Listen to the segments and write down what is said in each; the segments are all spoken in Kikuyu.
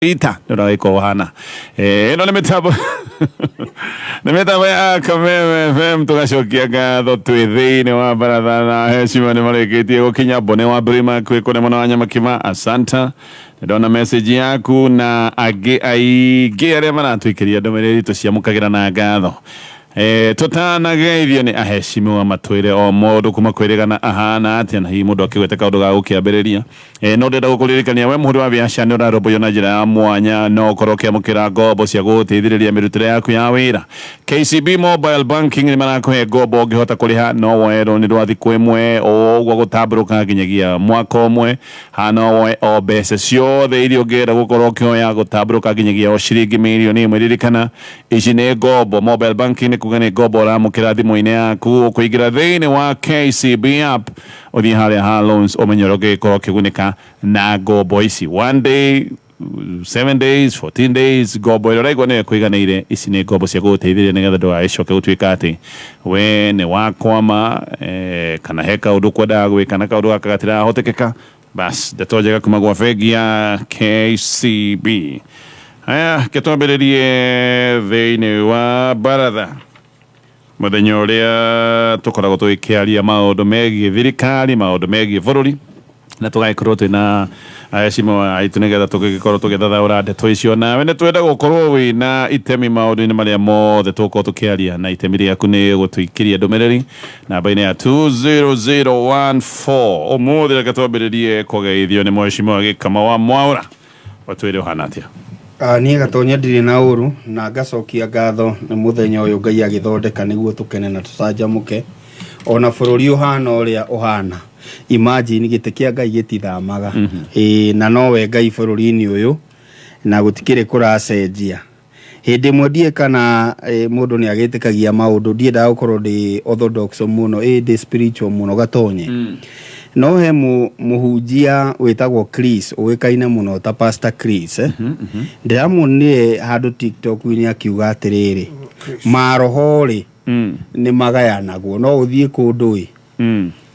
Ita nä å ragäkorwo hana ä no nä mä tambo nä mä tambo ya Kameme FM. Tũgacokia ngatho twĩ thĩinĩ wa baratha na heshima nĩ marĩkĩtie gũkinya mbone wa Brima kwĩ kũrĩa mwena wa Nyamakima. Asanta, ndona message yaku na angĩ aingĩ arĩa maratwĩkĩria ndũmĩrĩri, tũciamũkagĩra na ngatho. Tũtanageithio nĩ aheshimiwa matwĩre o mũndũ kuma kwĩrĩgana ahana atĩa, na hihi mũndũ akĩgwete kaũndũ ga gũkĩambĩrĩria. No ndĩrenda gũkũririkania we mũhũri wa biacara nĩ ũrarũmbũiyo na njĩra ya mwanya, no ũkorwo ũkĩamũkĩra ngombo cia gũgũteithĩrĩria mĩrutĩre yaku ya wĩra. KCB Mobile Banking nĩ marakũhe ngombo ũngĩhota kũrĩha, no woe rũni rwa thikũ ĩmwe o ũguo gũtambũrũka nginyagia mwaka ũmwe, haha no woe o mbeca ciothe iria ũngĩenda gũkorwo ũkĩoya gũtambũrũka nginyagia o ciringi mirioni 1. Ririkana ici nĩ ngombo, mobile banking nĩ kuga nĩ ngombo ũramũkĩra thimũ-inĩ yaku. Ũkũingĩra thĩinĩ wa KCB app, ũthiĩ harĩa ha loans, ũmenye ũrĩa ũngĩgĩkorwo ũkĩgunĩka na ngombo ici, one day, 7 days, 14 days, ngombo ĩrĩa ũraigua nĩyo ĩkũiganĩire. Ici nĩ ngombo cia gũgũteithĩrĩria nĩgetha ndũgagĩcoke gũtuĩka atĩ we nĩ wakwama, kana he kaũndũ ũkwendaga gwĩka na kaũndũ gaka gatirahotekeka. Bas, ndeto njega kuma gwa bengi ya KCB. Haya, ke twambĩrĩrie thĩinĩ wa baratha, mũthenya ũrĩa tũkoragwo tũgĩkĩaria maũndũ megiĩ thirikari, maũndũ megiĩ bũrũri, na tũgagĩkorwo twĩna aheshimiwa aitũ nĩgetha tũgĩgĩkorwo tũgĩthathaũra ndeto icio. Nawe nĩ twenda gũkorwo wĩna itemi maũndũ-inĩ marĩa mothe tũgũkorwo tũkĩaria, na itemi rĩaku nĩ gũtũikĩria ndũmĩrĩri namba-inĩ ya 20014. Ũmũthĩ reke twambĩrĩrie kũgeithio nĩ mheshimiwa Gĩkama wa Mwaũra, watwĩre ũhana atĩa? Ah, niĩ Gatonya ndirĩ na ũru, na ngacokia ngatho nĩ mũthenya ũyũ Ngai agĩthondeka nĩguo tũkene na tũcanjamũke ona bũrũri ũhana ũrĩa ũhana. Imagine, gĩtĩ kĩa Ngai gĩtithamaga. Ĩĩ, na nowe Ngai bũrũri-inĩ ũyũ, na gũtikĩrĩ kũracenjia. Hĩndĩ ĩmwe ndiĩ kana mũndũ nĩ agĩtĩkagia maũndũ, ndiendaga gũkorwo ndĩ orthodox mũno, ndĩ spiritual mũno, Gatonye. No he mũhunjia wĩtagwo Chris, ũĩkaine mũno ta Pastor Chris, eh? Ndĩramuonire handũ TikTok-inĩ akiuga atĩrĩrĩ, maroho rĩ, nĩ magayanagwo, no ũthiĩ kũndũ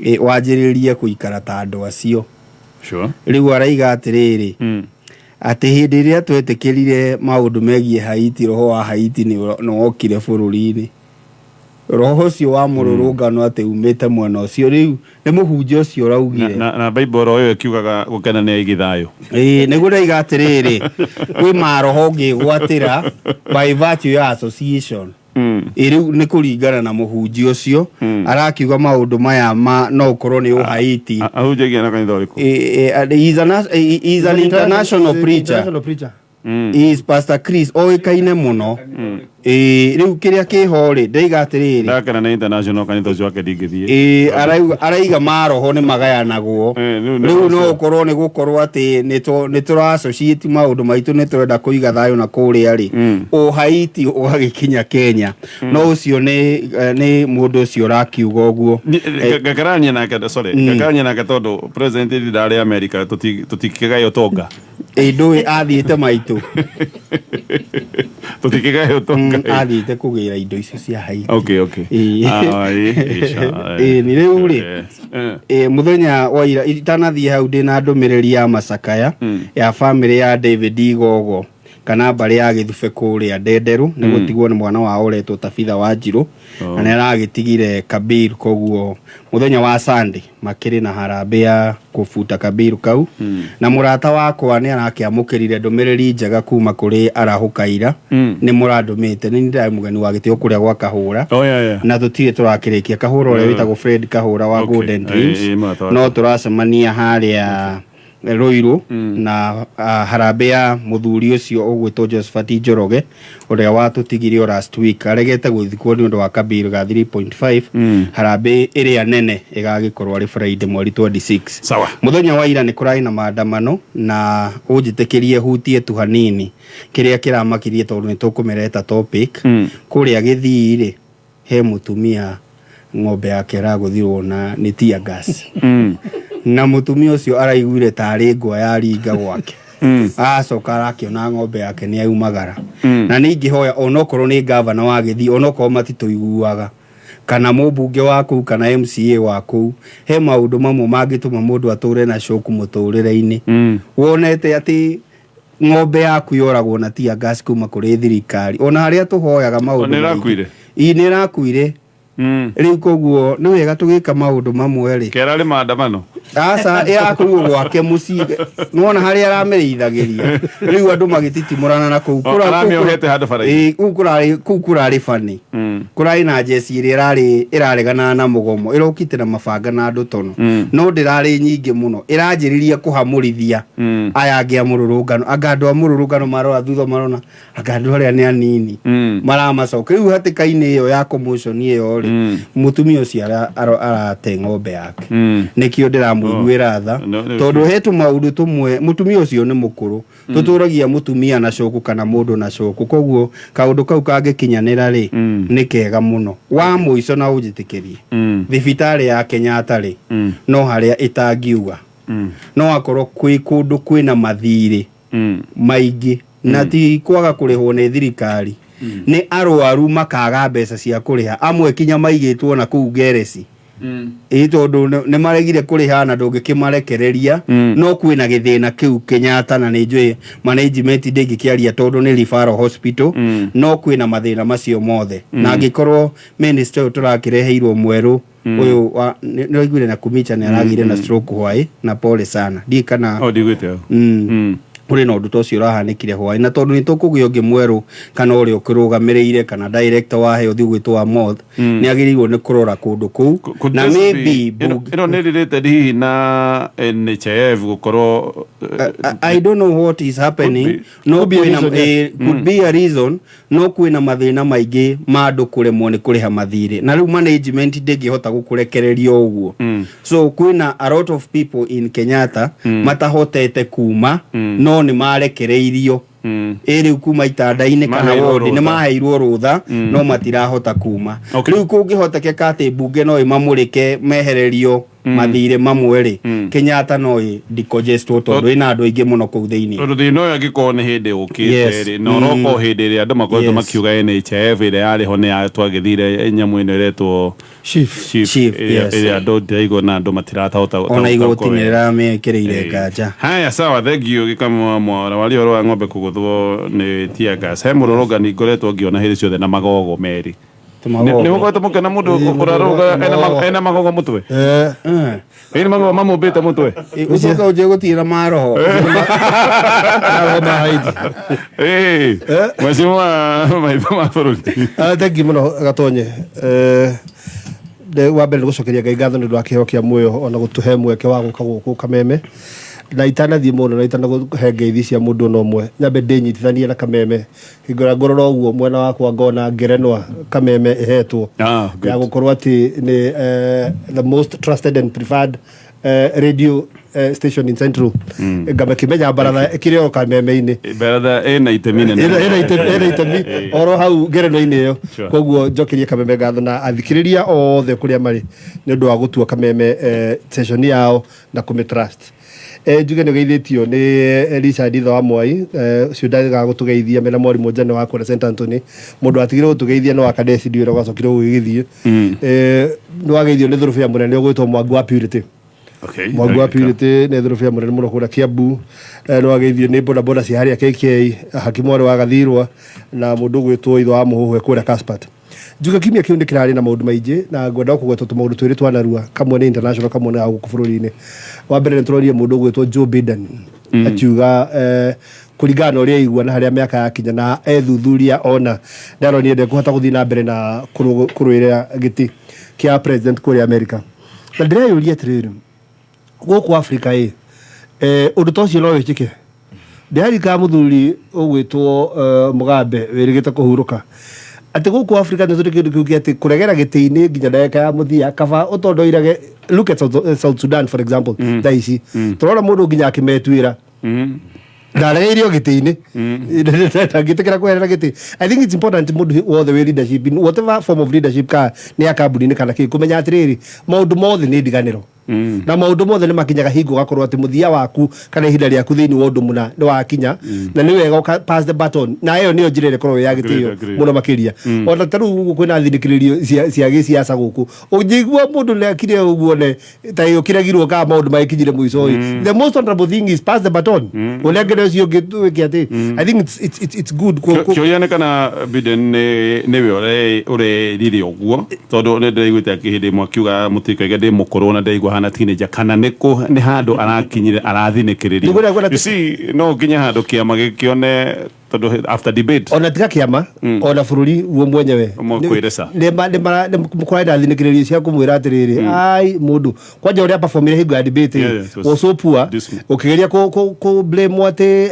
ĩ, wanjĩrĩrie gũikara ta andũ acio. Rĩu araiga atĩrĩrĩ, atĩ hĩndĩ ĩrĩa twetĩkĩrire maũndũ megiĩ Haiti, roho wa Haiti nĩ wokire bũrũri-inĩ, roho ũcio wa mũrũrũngano atĩ umĩte mwena ũcio. Rĩu nĩ mũhunjia ũcio ũraugire. Na Bible oro ĩyo ĩkiugaga gũkena nĩ aigi thayũ. Ĩĩ, nĩguo ndaiga atĩrĩrĩ, kwĩ maroho ũngĩgwatĩra by virtue ya association. Ĩ rĩu nĩ kũringana na mũhunjia ũcio arakiuga maũndũ maya ma no ũkorwo nĩ ũhaiti. Ahunjagia na kanitha ũrĩkũ? He is an international preacher. International preacher. He is Pastor Chris, oĩkaine mũno. Ĩ rĩu kĩrĩa kĩho rĩ, ndaiga atĩrĩrĩ, Ndakena nĩ international, kanitha ũcio wake ndingĩthiĩ. Ĩ araiga maroho nĩ magayanagwo. Rĩu nĩ Rĩu no ũkorwo nĩ gũkorwo atĩ nĩ tũra associate maũndũ maitũ, nĩ tũrenda kũiga thayũ na kũrĩa rĩ, ũhaiti ũgagĩkinya Kenya. No ũcio nĩ mũndũ ũcio ũrakiuga ũguo. Ngakarania nake, sorry, ngakarania nake tondũ president hĩndĩ ndarĩ America, tũtikĩgaĩ ũtonga. Ĩ ndũĩ athiĩte maitũ. Tũtikĩgaĩ ũtonga. Athiĩte kũgĩra indo icio cia Haiti. Okay. Ĩ. Ah, ĩ, ĩ, sha, Ĩ, nĩ rĩu rĩ, mũthenya wa ira, itanathiĩ hau, ndĩ na ndũmĩrĩri ya macakaya ya bamĩrĩ ya David Igogo kana mbarĩ ya Gĩthube kũrĩa Ndenderũ, nĩ gũtigwo nĩ mwana wao ũretwo Tabitha Wanjirũ, na nĩ aragĩtigire Kabir. Koguo mũthenya wa Sunday makĩrĩ na harambĩ ya kũbuta kabiru kau. Na mũrata wakwa nĩ arakĩamũkĩrire ndũmĩrĩri njega kuma kũrĩ Arahũka ira. Nĩ mũrandũmĩte, nĩ ndĩrarĩ mũgeni wa gĩtĩo kũrĩa gwa Kahũra. Na tũtirĩ tũrakĩrĩkia Kahũra ũrĩa wĩtagwo Fred Kahũra wa Golden Dreams. Mũrata wakwa. No tũracemania harĩa Ruiru na harambĩ ya mũthuri ũcio ũgwĩtwo Josephat Njoroge, ũrĩa watũtigire o last week, aregete gũthikwo nĩ ũndũ wa kabiru ga 3.5. Harambĩ ĩrĩa nene ĩgagĩkorwo arĩ Friday mweri 26. Sawa. Mũthenya wa ira nĩ kũrarĩ na maandamano, na ũnjĩtĩkĩrie hutie tu hanini kĩrĩa kĩramakirie, tondũ nĩ tũkũmĩreta topic. Kũrĩa Gĩthii rĩ, he mũtumia ng'ombe yake ĩragũthirwo na nĩ tear gas, na mũtumia ũcio araiguire tarĩ ngwa yaringa gwake. Aracoka arakĩona ng'ombe yake nĩ yaumagara. Na nĩ ingĩhoya, onokorwo nĩ gavana wa Gĩthii, onokorwo matitũiguaga, kana mũmbunge wa kũu kana MCA wa kũu, he maũndũ mamwe mangĩtũma mũndũ atũre na shoku mũtũrĩre-inĩ. Wonete atĩ Ng'ombe yaku yoragwo na tear gas kuma kũrĩ thirikari, ona harĩa tũhoyaga maũndũ O nĩ maingĩ. ĩrakuire? Ĩ, nĩ ĩrakuire. Rĩu koguo nĩ wega tũgĩka maũndũ mamwe rĩ. Kerarĩ maandamano. Aca, ĩrakorirwo gwake mũciĩ, nĩwona harĩa aramĩrĩithagĩria, rĩu andũ magĩtitimũrana na kũu. O, aramĩohete handũ bara-inĩ. Ĩ, kũu kũrarĩ bani. Kũrarĩ na njeci ĩrĩa ĩrarĩ ĩraregana na mũgomo, ĩrokite na mabanga na andũ tono. No ndĩrarĩ nyingĩ mũno, ĩranjĩrĩria kũhamũrithia aya angĩ a mũrũrũngano. Anga andũ a mũrũrũngano marora thutha marona anga andũ arĩa nĩ anini maramacoka. Rĩu hatĩka-inĩ ĩyo ya commotion ĩyo rĩ, mũtumia ũcio arate ng'ombe yake. Nĩkĩo ndĩramũiguĩra tha. No, no, tondũ he tũmaũndũ tũmwe, mũtumia ũcio nĩ mũkũrũ, tũtũragia mũtumia na cũkũ kana mũndũ na cũkũ, koguo kaũndũ kau kangĩkinyanĩra rĩ, nĩ kega mũno. Wa mũico, na ũnjĩtĩkĩrie, thibitarĩ ya Kenyatta rĩ, no harĩa ĩtangiuga no akorwo kwĩ kũndũ kwĩna mathirĩ maingĩ, na ti kwaga kũrĩhwo nĩ thirikari, nĩ arwaru makaga mbeca cia kũrĩha, amwe kinya maigĩtwo na kũu ngereci. Ĩ, tondũ nĩ maregire kũrĩha na ndũngĩkĩmarekereria. No kwĩna gĩthĩna kĩu Kenyatta, na nĩ njũĩ management ndĩngĩkĩaria tondũ nĩ referral hospital. No kwĩna mathĩna macio mothe, na angĩkorwo minister ũyũ tũrakĩreheirwo mwerũ ũyũ wa nĩ waiguire na Kumicha nĩ aragĩire na stroke hwaĩ, na pole sana, ndiĩ kana O ndigwĩte hau. Kũrĩ na ũndũ ta ũcio ũrahanĩkire hwaĩ, na tondũ nĩ tũkũgĩa ũngĩ mwerũ kana ũrĩa ũkĩrũgamĩrĩire kana director wa health ũgwĩtwo wa Moth, nĩ agĩrĩirwo nĩ kũrora kũndũ kũu. Could Na this maybe ĩno nĩ related hihi na NHIF gũkorwo I don't know what is happening. Could be. No Could be a kwĩna reason, yes. Could be a reason, no kwĩna mathĩna maingĩ ma andũ kũremwo nĩ kũrĩha mathirĩ, na rĩu management ndĩngĩhota gũkũrekereria ũguo. So kwĩna a lot of people in Kenyatta matahotete kuma, no nĩ marekereirio. Ĩ, rĩu kuma itanda-inĩ kana Maheirwo wodi nĩ rũtha. maheirwo rũtha, no matirahota kuma. Rĩu kũngĩhotekeka atĩ mbunge no ĩmamũrĩke mehererio mathirĩ mamwe rĩ, Kenyatta no ĩ decongestwo tondũ ĩna andũ aingĩ mũno kũu thĩinĩ. Tondũ thĩna ũyũ angĩkorwo nĩ hĩndĩ ũkĩte rĩ, na ũroka o hĩndĩ ĩrĩa andũ makoretwo makiuga NHIF ĩrĩa yarĩ ho nĩ ya twagĩthire nyamũ ĩno ĩretwo Chief. Chief, Chief, ĩrĩa yes. ĩrĩa andũ ndĩraigua na andũ matiratahota. Ona igoti nĩ rĩramĩkĩrĩire nganja. Haya, sawa, thank you. Gĩkamwa mwara waria ũhoro wa ng'ombe kũgũthwo nĩ tear gas, he mũrũrũngani ngoretwo ngĩona hĩndĩ ciothe na magogo merĩ. Tũmagogo. Nĩ mũkoretwo mũkĩona mũndũ Ĩĩ, mũndũ ũrarũga magogo. ena magogo mũtwe? Eh, Ĩ, nĩ magogo mamũmbĩte mũtwe. Ĩ, ũcoke ũnjie gũtira maroho. Maroho ma Haiti. Ĩ, mheshimiwa maitho ma bũrũri. Ah, thank you mũno Gatonye. Eh, wa mbere nĩ gũcokeria Ngai ngatho nĩ ũndũ wa kĩheo kĩa muoyo ona gũtũhe mweke wa gũka gũkũ Kameme, na itanathiĩ mũno na itanakũhe ngeithi cia mũndũ ona ũmwe, nyambe ndĩnyitithanie na Kameme. Hingo ĩrĩa ngũrora ũguo mwena wakwa ngona ngerenwa Kameme ĩhetwo Ah, good. ya gũkorwo atĩ nĩ the most trusted and preferred radio station in Central, ngamakĩmenya baratha ĩkĩrĩ o Kameme-inĩ. Baratha ĩna itemi nene. Ĩna itemi oro hau ngerenwa-inĩ ĩyo. Koguo njokerie Kameme ngatho na athikĩrĩria othe kũrĩa marĩ nĩ ũndũ wa gũtua Kameme station yao na kũmĩ trust. Njuge nĩ ũgeithĩtio nĩ Richard ithe wa Mwai, ũcio ndagaga gũtũgeithia mena mwarimũ Njane wa kũrĩa St Anthony, mũndũ watigire gũtũgeithia no wakadeci ndiũĩ ũrĩa gwacokire gũgĩgĩthiĩ. Nĩ wageithio nĩ thũrũbĩa mũnene ũgwĩtwo Mwangi wa Purity. Mwangi wa Purity nĩ thũrũbĩa mũnene mũno kũrĩa Kiambu. Nĩ wageithio nĩ bodaboda cia harĩa KK Hakimu warĩ wa Gathirwa na mũndũ ũgwĩtwo ithe wa Mũhũhwe kũrĩa Kaspat. Njuge kiumia kĩu nĩ kĩrarĩ na maũndũ maingĩ, na ngwenda kũgweta tũmaũndũ twĩrĩ twa narua, kamwe nĩ international, kamwe nĩ ga gũkũ bũrũri-inĩ. Wa mbere, nĩ tũronire mũndũ ũgwĩtwo Joe Biden akiuga kũringana na ũrĩa aigua na harĩa mĩaka yakinya na ethuthuria ona ndaronire ndekũhota gũthiĩ na mbere na kũrũĩrĩra gĩtĩ kĩa president kũrĩa America. Na ndĩreyũria atĩrĩrĩ, gũkũ Africa ĩ ũndũ ta ũcio no wĩkĩke? Ndĩrarikana mũthuri ũgwĩtwo Mugabe wĩrĩgĩte kũhurũka atĩ gũkũ Africa nĩ tũrĩ kĩndũ kĩu kĩa atĩ kũregera gĩtĩ-inĩ nginya ndagĩka ya mũthia kaba ũtondoirage. Look at South Sudan, for example. Thaa ici tũrona mũndũ nginya akĩmetuĩra ndaregeire o gĩtĩ-inĩ, ndangĩtĩkĩra kweherera gĩtĩ. I think it's important mũndũ wothe wĩ leadership, in whatever form of leadership, ka nĩ ya kambuni-inĩ kana kĩ, kũmenya atĩrĩrĩ, maũndũ mothe nĩ ndiganĩro. Na maũndũ mothe nĩ makinyaga hingo ũgakorwo atĩ mũthia waku kana ihinda rĩaku thĩinĩ wa ũndũ mũna nĩ wakinya, na nĩ wega ũka pass the baton, na ĩyo nĩyo njĩra ĩrĩa ĩkoragwo ya gĩtĩo mũno makĩria. Ona ta rĩu gũkũ kwĩna thinĩkĩrĩrio cia gĩciaca gũkũ, ũngĩigua mũndũ nĩ akire ũguo ne ta ũkĩregirwo kana maũndũ magĩkinyire mũico ĩ, the most honorable thing is pass the baton, ũnengere ũcio ũngĩ wĩke atĩ. I think it's good Kĩũria nĩ kana Biden nĩwe ũrerire ũguo, tondũ nĩ ndĩraiguĩte hĩndĩ ĩmwe akiuga mũtikaige ndĩ mũkũrũ na ndĩraigua hana teenager, kana nĩ handũ arakinyire arathinĩkĩrĩrio. You see, no nginya handũ kĩama gĩkĩone, tondũ after debate Ona tiga kĩama, ona bũrũri guo mwenyewe. Kwĩre ca. Kũrarĩ thinĩkĩrĩrio cia kũmwĩra atĩrĩrĩ, ai mũndũ kwanja ũrĩa performire hingo ya debate Yeah, it was was so poor. Dismal. Ũkĩgeria kũ blame atĩ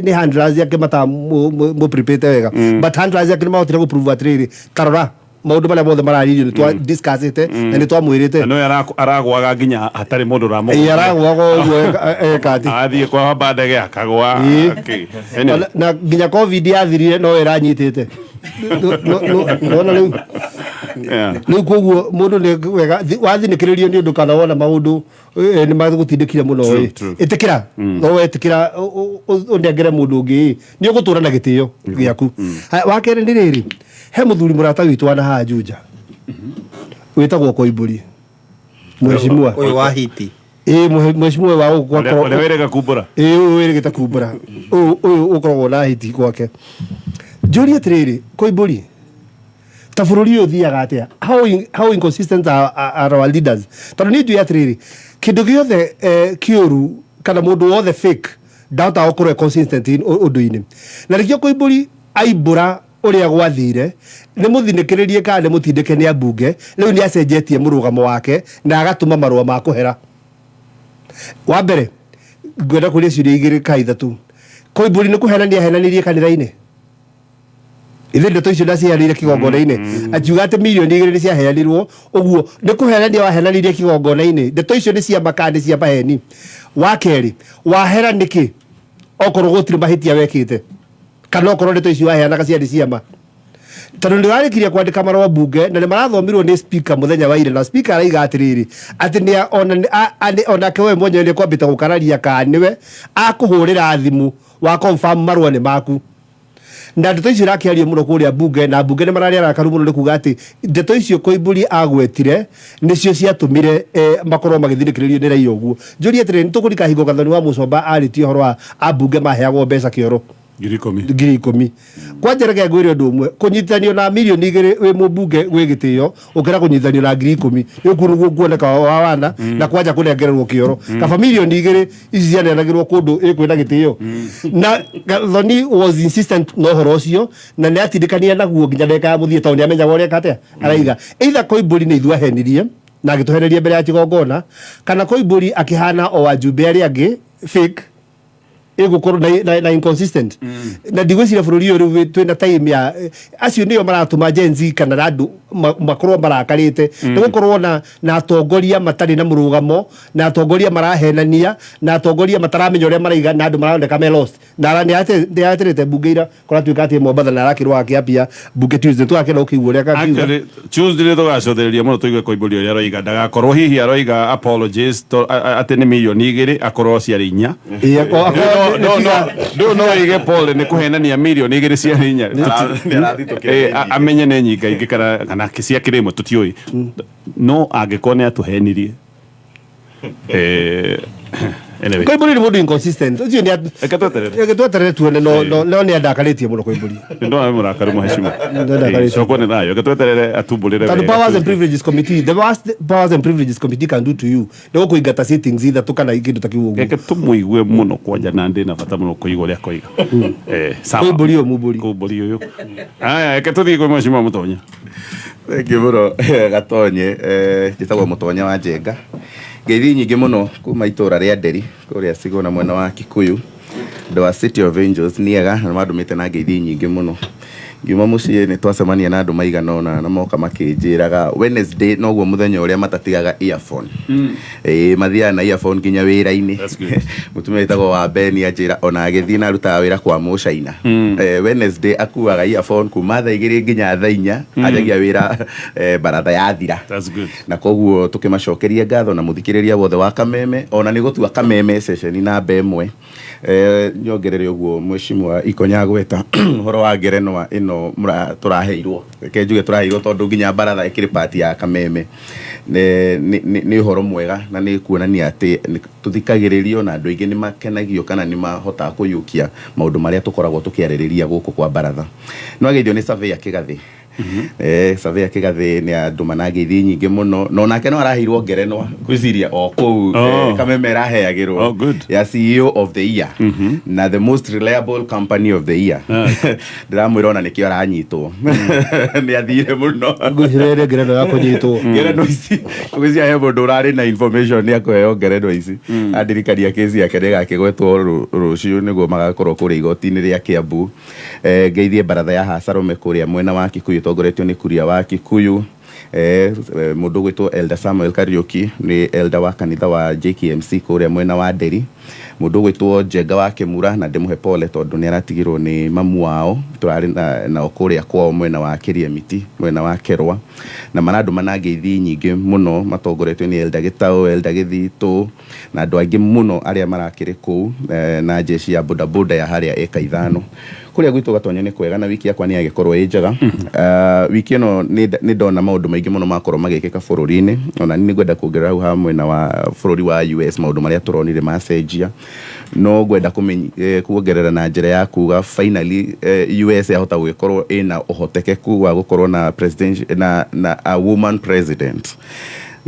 nĩ handlers yake matamũ wega, but handlers yake nĩ mahotire gũ prove atĩrĩrĩ, tarora maũndũ marĩa mothe mararirio nĩ twa discussĩte na nĩ twamwĩrĩte. Na nĩwe aragwaga nginya hatarĩ mũndũ ũramũgũthia. Ĩĩ, aragwaga ũguo eka atĩ Athiĩ kwahamba ndege akagwa. Okay. Anyway. Na nginya COVID yathirire no ĩranyitĩte nona rĩu. Rĩu koguo mũndũ nĩ wega wathinĩkĩrĩrio nĩ ũndũ kana wona maũndũ nĩ magũtindĩkire mũno ĩ, True. ĩtĩkĩra, no wetĩkĩra ũnengere mũndũ ũngĩ ĩ, nĩ ũgũtũra na gĩtĩo gĩaku. Haya, wa kerĩ nĩ rĩrĩ, he mũthuri mũrata witũ wana haha Juja wĩtagwo Koimbũri, mheshimiwa. Ũyũ wa hiti. Ĩ, mheshimiwa wa gũkũ Ũrĩa wĩrĩga kumbũra. Ĩ, ũyũ wĩrĩgĩte kumbũra, ũyũ ũkoragwo na hiti gwake. Njũrie atĩrĩrĩ, Koimbũri, ta bũrũri ũyũ ũthiaga atĩa? How inconsistent are our leaders? Tondũ niĩ njũĩ atĩrĩrĩ, kĩndũ gĩothe kĩũru kana mũndũ wothe fake ndahotaga gũkorwo e consistent ũndũ-inĩ, na nĩkĩo Koimbũri aimbũra ũrĩa gwathire nĩ mũthinĩkĩrĩrie kana nĩ mũtindĩke nĩ ambunge, rĩu nĩ acenjetie mũrũgamo wake na agatũma marũa ma kũhera. Wa mbere ngwenda kũria ciũria igĩrĩ ka ithatũ. Koimbũri nĩ kũhenania ahenanirie kanitha-inĩ? Ithe ndeto icio ndaciheanire kĩgongona-inĩ, akiuga atĩ mirioni 2 nĩ ciaheanirwo ũguo, nĩ kũhenania wahenanirie kĩgongona-inĩ? Ndeto icio nĩ cia maka, nĩ cia maheni? Wa kerĩ, wahera nĩkĩ okorwo gũtirĩ mahĩtia wekĩte, kana okorwo ndeto icio waheanaga ciarĩ ciama? Tondũ nĩ warĩkirie kwandĩka marũa mbunge na nĩ marathomirwo nĩ speaker mũthenya wa ira, na speaker araiga atĩrĩrĩ, atĩ nĩ ona onake we mwenyewe nĩ kwambĩte gũkararia kana nĩwe akũhũrĩra thimũ wa confirm marũa nĩ maku. Na ndeto icio irakĩario mũno kũrĩa mbunge, na mbunge nĩ mararĩ arakaru mũno nĩ kuga atĩ ndeto icio Koimbũri agwetire nĩcio ciatũmire makorwo magĩthinĩkĩrĩrio nĩ raia ũguo. Njũrie atĩrĩrĩ, nĩ tũkũrika hingo Gathoni wa Mũcomba arĩtie ũhoro wa ambunge maheagwo mbeca kĩoro? 10,000. 10,000. Kwanja reke ngwĩre ũndũ ũmwe, kũnyitithanio na mirioni 2 wĩ mũmbunge gwĩ gĩtĩo ũkĩra kũnyitithanio na 10,000. Nĩ ũkuo nĩguo kuoneka wa wana na kwanja kũnengererwo kĩoro, kaba mirioni 2 ici cianenagĩrwo kũndũ ĩkwĩna gĩtĩo. Na Gathoni was insistent na ũhoro ũcio na nĩ atindĩkanire naguo nginya ndagĩka ya mũthia, tondũ nĩ amenyaga ũrĩa eka atĩa araiga. Either Koimbũri nĩ ithuĩ ahenirie na agĩtũheneria mbere ya kĩgongona, kana Koimbũri akĩhana o wajumbe arĩa angĩ fake ĩgũkorwo na inconsistent. Na ndigwĩciria bũrũri ũyũ rĩu twĩna time ya acio nĩo maratũma Gen Z kana andũ makorwo marakarĩte nĩ gũkorwo na atongoria matarĩ na mũrũgamo, na atongoria marahenania, na atongoria mataramenya ũrĩa maraiga, na andũ maroneka me lost. Na nĩ aterete mbunge ira kũratuĩka atĩ Mombatha na arakĩrwo akĩambia mbunge Tuesday, tũgakĩenda gũkĩigua ũrĩa akakiuga. Actually, Tuesday nĩ tũgacũthĩrĩria mũno tũigue Koimbũri ũrĩa aroiga, ndagakorwo hihi aroiga apologies atĩ nĩ mirioni 2 akorwo ciarĩ 4. Ĩĩ, akorwo Ndũ no ige pole nĩ kũhenania mirioni 2 ciarĩ 4. Nĩ arathitũkĩra. Ĩ, amenye nĩ nyingaingĩ kana ciakĩrĩ ĩmwe tũtiũĩ, no angĩkorwo nĩ atũhenirie. Anyway. Koimbũri nĩ mũndũ inconsistent ũcio nĩ Reke tweterere. Reke tweterere tuone, no nĩ andakarĩtie mũno Koimbũri. Ndona mũrakaru mũhecimo. Nĩndakarĩtie. Cokwo nĩ thayũ, reke tweterere atumbũrĩre Tondũ wega. Powers and Privileges Committee, the worst Powers and Privileges Committee can do to you nĩ gũkũingata sittings ithatũ kana kĩndũ ta kĩu ũguo. Reke tũmũigue mũno kwanja, na ndĩ na bata mũno kũigua ũrĩa akoiga. Sawa. Koimbũri ũyũ mumbũri. Koimbũri ũyũ. Aya, reke tũthiĩ kwĩ mheshimiwa Mũtonya. Thank you mũno Gatonye. Njĩtagwo Mũtonya wa Njenga, ngeithi nyingĩ mũno kuma itũra rĩa Nderi kũrĩa Sigona mwena wa Kikuyu. Andũ a City of Angels nĩ ega na mandũmĩte na ngeithi nyingĩ mũno. Ngiuma mũciĩ nĩ twacemania na andũ maigana ũna na moka makĩnjĩraga Wednesday noguo mũthenya ũrĩa matatigaga earphone. Ĩĩ, mathiaga na earphone nginya wĩra-inĩ. That's good. Mũtumia wĩtagwo wa Ben anjĩra ona agĩthiĩ na arutaga wĩra kwa mũcaina. Wednesday akuaga earphone kuma thaa 2 nginya thaa 4, anjagia wĩra baratha yathira. That's good. Na koguo tukimacokeria ngatho na muthikiriria wothe wa Kameme, ona nĩ gũtua Kameme ceceni namba 1. Nyongerere ũguo mheshimiwa Ikonya gweta ũhoro wa ngerenwa ĩno tũraheirwo, reke njuge tũraheirwo tondũ nginya baratha ĩkĩrĩ part ya Kameme. Nĩ ũhoro mwega na nĩ kuonania atĩ tũthikagĩrĩrio na andũ aingĩ nĩ makenagio kana nĩ mahotaga kũiyũkia maũndũ marĩa tũkoragwo tũkĩarĩrĩria gũkũ kwa baratha. No ageithio nĩ Surveyor Kĩgathĩ. Surveyor Kĩgathĩ nĩ andũ manangeithi nyingĩ mũno, no nake no araheirwo ngerenwa ngwĩciria o kũu. Kameme ĩraheagĩrwo Oh, good. ya CEO of the year na the most reliable company of the year. Ndĩramwĩra ona nĩkĩo aranyitwo, nĩ athire mũno. Ngwĩciria ngerenwa ya kũnyitwo. Ngerenwa ici ngwĩciria he mũndũ ũrarĩ na information nĩ akũheo ngerenwa ici. Andirikania kesi yake nĩgakĩgwetwo rũciũ nĩguo magakorwo kũrĩa igoti-inĩ rĩa Kiambu. Ngeithie baratha ya Hacarũme kũrĩa mwena wa Kikuyu ĩtongoretio nĩ Kuria wa Kikuyu. Mũndũ ũgwĩtwo Elder Samuel Kariuki nĩ elder wa kanitha wa JKMC kũrĩa mwena wa Nderi. Mũndũ ũgwĩtwo Njenga wa Kĩmura, na ndĩmũhe pole tondũ nĩ aratigirwo nĩ mamu wao, tũrarĩ nao kũrĩa kwao mwena wa Kĩrĩemiti, mwena wa Kerwa, na marandũma na ngeithi nyingĩ mũno matongoretio nĩ Elder Gĩtaũ, Elder Gĩthitũ na andũ angĩ mũno arĩa marakĩrĩ kũu, na jeshi ya bodaboda ya harĩa eka 5. Kũrĩa gwitũ Gatonyo nĩ kwega na wiki yakwa nĩ yagĩkorwo ĩ njega. Wiki ĩno nĩ ndona maũndũ maingĩ mũno makorwo magĩkĩka bũrũri-inĩ, ona nĩ ngwenda kuongerera hau ha mwena wa bũrũri wa US maũndũ marĩa tũronire macenjia, no ngwenda kuongerera na njĩra ya kuga finally US yahota gũgĩkorwo ĩna ũhotekeku wa gũkorwo na president, na a woman president.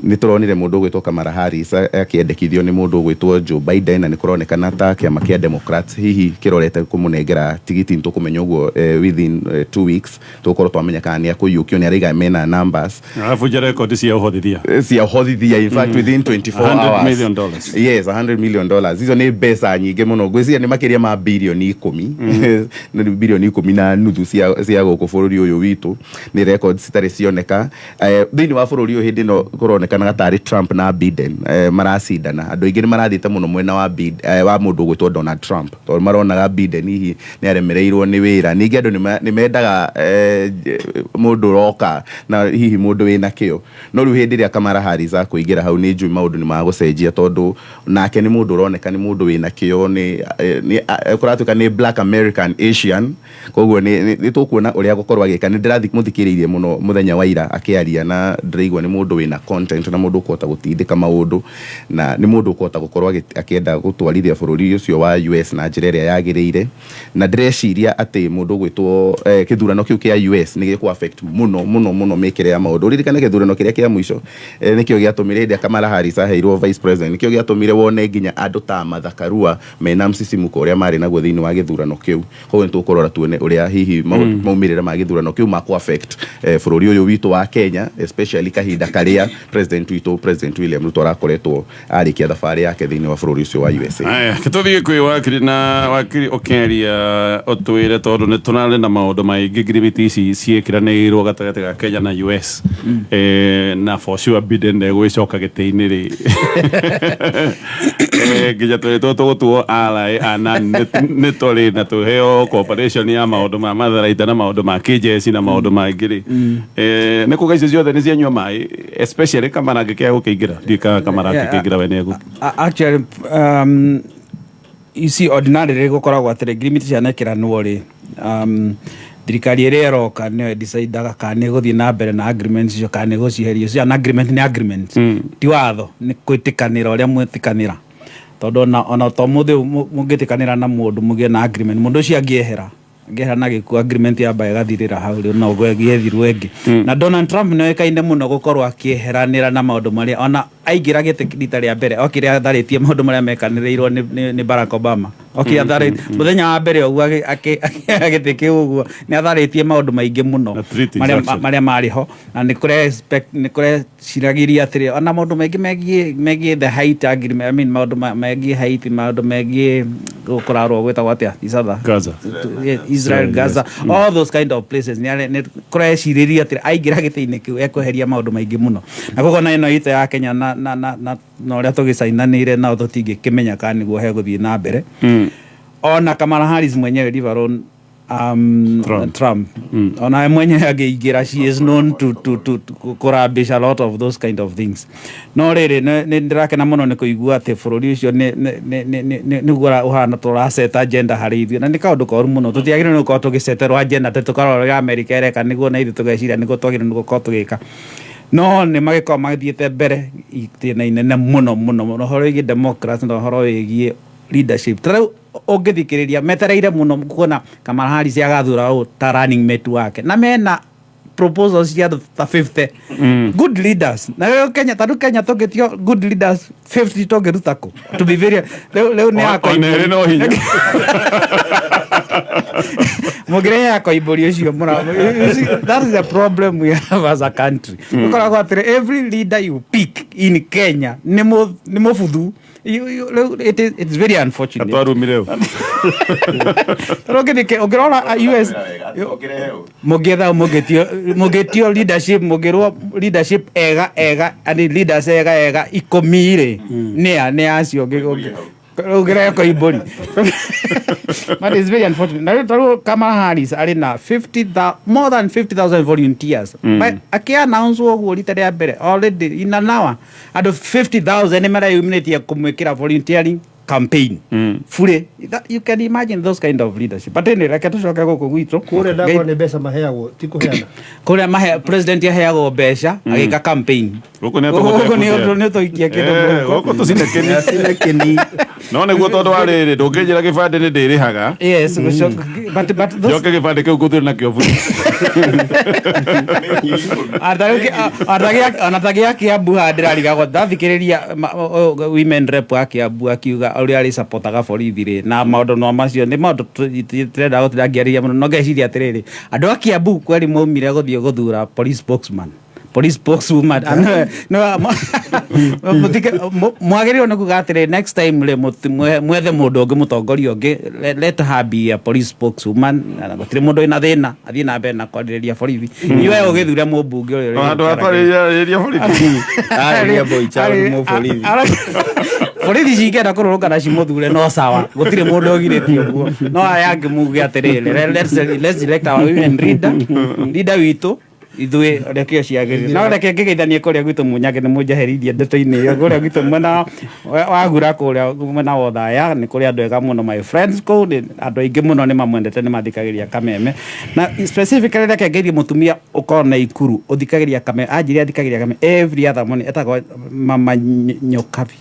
Nĩ tũronire mũndũ ũgwĩtwo Kamala Harris akĩendekithio nĩ mũndũ ũgwĩtwo Joe Biden, na nĩ kũronekana ta kĩama kĩa Democrats hihi kĩrorete kũmũnengera tigiti. Nĩ tũkũmenya ũguo within 2 weeks tũgũkorwo twamenya kana nĩ akũiyũkio, nĩ araiga mena numbers. Arabunja rekondi cia ũhothithia. Cia ũhothithia, in fact within 24 100 hours. million dollars. Yes, $100 million. Icio nĩ mbeca nyingĩ mũno, ngwĩciria nĩ makĩria ma birioni 10, nĩ birioni 10.5 cia gũkũ bũrũri ũyũ witũ. Nĩ records citarĩ cioneka thĩinĩ wa bũrũri ũyũ. Hĩndĩ ĩno kũronekanaga tarĩ Trump na Biden maracindana. Andũ aingĩ nĩ marathiĩte mũno mwena wa wa mũndũ ũgwĩtwo Donald Trump tondũ maronaga Biden hihi nĩ aremereirwo nĩ wĩra. Ningĩ andũ nĩ mendaga mũndũ ũroka na hihi mũndũ wĩna kĩo, no rĩu hĩndĩ ĩrĩa Kamala Harris akũingĩra hau nĩ njũĩ maũndũ nĩ magũcenjia, tondũ nake nĩ mũndũ ũroneka nĩ mũndũ wĩna kĩo, nĩ kũratuĩka nĩ Black American Asian, koguo nĩ tũkuona ũrĩa gũkorwo agĩka. Nĩ ndĩramũthikĩrĩirie mũno mũthenya wa ira akĩaria, na ndĩraigua nĩ mũndũ wĩna content na mũndũ ũkũhota gũtindĩka maũndũ, na nĩ mũndũ ũkũhota gũkorwo akĩenda gũtwarithia bũrũri ũcio wa US na njĩra ĩrĩa yagĩrĩire. Na ndĩreciria atĩ mũndũ ũgwĩtwo kĩthurano kĩu kĩa US nĩ gĩkũ affect mũno mũno mũno mĩkĩre ya maũndũ. Ũririkane gĩthurano kĩrĩa kĩa mũico nĩkĩo gĩatũmire hĩndĩ ĩrĩa Kamala Harris aheirwo vice president, nĩkĩo gĩatũmire wone nginya andũ ta Martha Karua mena msisimko ũrĩa marĩ naguo thĩinĩ wa gĩthurano kĩu. Koguo nĩ tũkũrora tuone ũrĩa hihi maumĩrĩra ma gĩthurano kĩu makũ affect bũrũri ũyũ witũ wa Kenya, especially kahinda karĩa president witũ, President William Ruto, arakoretwo arĩkia thabarĩ yake thĩinĩ wa bũrũri ũcio wa USA. Aya, tũthiĩ kwĩ wakiri, na wakiri ũkĩaria ũtwĩre, tondũ nĩ tũrarĩ na maũndũ maingĩ, ngirimiti ici ciĩkĩranĩirwo gatagatĩ ga Kenya na US, na for sure Biden ndegwĩcoka gĩtĩ-inĩ rĩ, nginya twĩtwo tũgũtuo ally ana nĩ tũrĩ na tũheo cooperation ya maũndũ ma matharaita na maũndũ ma kĩjeci na maũndũ mangĩ rĩ, nĩ kuga icio ciothe nĩ cianyua maĩ, especially Kamara angĩkĩaga gũkĩingĩra. Ndiũĩ kana Kamara angĩkĩingĩra we nĩ Actually, you see, ordinarily gũkoragwo atĩrĩ, ngirimiti cianekĩranwo rĩ, thirikari ĩrĩa ĩroka nĩyo ĩdecidaga kana nĩ ĩgũthiĩ na mbere na agreement icio kana nĩ ĩgũcieheria. Cio na agreement nĩ agreement, ti watho, nĩ kwĩtĩkanĩra ũrĩa mwĩtĩkanĩra, tondũ ona to mũthĩ mũngĩtĩkanĩra na mũndũ mũgĩe na agreement, mũndũ ũcio angĩehera na gĩkuũ, agreement yamba ĩgathirĩra hau rĩu, no gĩethirwo ĩngĩ. Na Donald Trump nĩ oĩkaine mũno gũkorwo akĩeheranĩra na maũndũ marĩa ona aingĩra gĩtĩ rita rĩa mbere okire atharĩtie maũndũ marĩa mekanĩrĩirwo nĩ Barack Obama. Okire atharĩtie mũthenya wa mbere ũguo agĩtĩ kĩu ũguo nĩ atharĩtie maũndũ maingĩ mũno Na treaties, marĩa actually. marĩa marĩ ho, na nĩ kũre expect nĩ kũreciragĩria atĩrĩ ona maũndũ maingĩ megiĩ the Haiti agreement, I mean, maũndũ megiĩ Haiti, maũndũ megiĩ gũkũrarwo gwĩtagwo atĩa Isatha Gaza. Israel, Gaza, all those kind of places nĩ kũrecirĩria atĩrĩ aingĩra gĩtĩ-inĩ kĩu ekweheria maũndũ maingĩ mũno, na koguo na ĩno itũ ya Kenya na ũrĩa tũgĩcainanĩire nao tũtingĩkĩmenya kana nĩguo hegũthiĩ na mbere. Ona Kamala Harris mwenyewe, leave alone Trump. Trump. Ona we mwenyewe angĩingĩra, she is known to kũrabisha a lot of those kind of things. No rĩrĩ, nĩ ndĩrakena mũno nĩ kũigua atĩ bũrũri ũcio nĩguo ũhana tũraceta agenda harĩ ithuĩ, na nĩ kaũndũ koru mũno. Tũtiagĩrĩirwo nĩ gũkorwo tũgĩceterwo agenda atĩ tũkarora ũrĩa America ĩreka nĩguo na ithuĩ tũgeciria nĩguo twagĩrĩirwo nĩ gũkorwo tũgĩka, no nĩ magĩkorwo magĩthiĩte mbere itĩna inene mũno mũno mũno ũhoro wĩgiĩ democracy na ũhoro wĩgiĩ leadership. Ta rĩu ũngĩthikĩrĩria, metereire mũno kuona Kamala Harris agathura ũ ta running mate wake, na mena proposals cia andũ ta 50 good leaders. Na rĩu Kenya, ta rĩu Kenya tũngĩtio good leaders 50 tũngĩruta kũ? To be very, rĩu nĩ Ona ĩrĩ no hinya. Mũngĩrehe akoimbũri ũcio mũra. You see, that is the problem we have as a country. Ũkoragwo atĩrĩ, every leader you pick in Kenya nĩ mũbuthu. Rĩu it's very unfortunate. Atwarumire ũ. Rĩu ũngĩrora US mũngĩetha mũngĩtio leadership, mũngĩrwo leadership ega ega ani leaders ega ega 10 rĩ, nĩ acio ũngĩrehe koimbũri. But it's very unfortunate. Na rĩu tarĩu Kamala Harris arĩ na 50, more than 50,000 volunteers. But akĩ-announce ũguo rita rĩa mbere, already in an hour andũ 50,000 nĩ mareyumĩrĩtie kũmwĩkĩra volunteering campaign bure. That, you can imagine those kind of leadership. But anyway, reke tũcoke gũkũ gwitũ. Kũrĩa ndakwa nĩ mbeca maheagwo, ti kũheana. Kũrĩa mahe president aheagwo mbeca agĩka campaign. Gũkũ nĩ Gũkũ nĩ tũikia kĩndũ mũhuko. Gũkũ tũcinekeni. Cinekeni. No nĩguo, tondũ wa rĩrĩ, ndũngĩnjĩra gĩbandĩ nĩ ndĩrĩhaga. Yes, but those Njoke gĩbandĩ kĩu ngũthire nakĩo bure. Ona ta gĩa Kiambu haha ndĩrarigagwo ndathikĩrĩria women rep wa Kiambu akiuga ũrĩa arĩ-supportaga borithi rĩ, na maũndũ no macio nĩ maũndũ tũrenda gũtirangĩarĩria mũno, no ngeciria atĩrĩrĩ, andũ a Kiambu kweri maumire gũthiĩ gũthura police spokesman, police spokeswoman. No mwagĩrĩirwo nĩ kuga atĩrĩ, next time rĩ, mwethe mũndũ ũngĩ, mũtongoria ũngĩ. Let her be a police spokeswoman, na gũtirĩ mũndũ wĩna thĩna athiĩ na mbere na kwarĩrĩria borithi. Iwe ũgĩthure mũmbunge ũrĩa Handũ ha kwarĩrĩria borithi. Arĩria boy child mũborithi. Borithi cingĩenda kũrũrũngana cimũthure, no sawa, gũtirĩ mũndũ ũgirĩtie ũguo, no aya angĩ muge atĩrĩrĩ, let's elect our women leader witũ ithuĩ reke ciagĩrĩire. No reke ngĩgeithanie kũrĩa gwitũ Munyage, nĩ mũnjeheririe ndeto-inĩ ĩyo. Kũrĩa gwitũ mwena wa Gura, kũrĩa mwena wa Othaya, nĩ kũrĩ andũ ega mũno, my friends kũu nĩ andũ aingĩ mũno nĩ mamwendete, nĩ mathikagĩrĩria Kameme, na specifically reke ngeithie mũtumia ũkorwo na Ikuru ũthikagĩrĩria Kameme, anjĩrire athikagĩrĩria Kameme every other morning, etagwo Mama Nyokabi.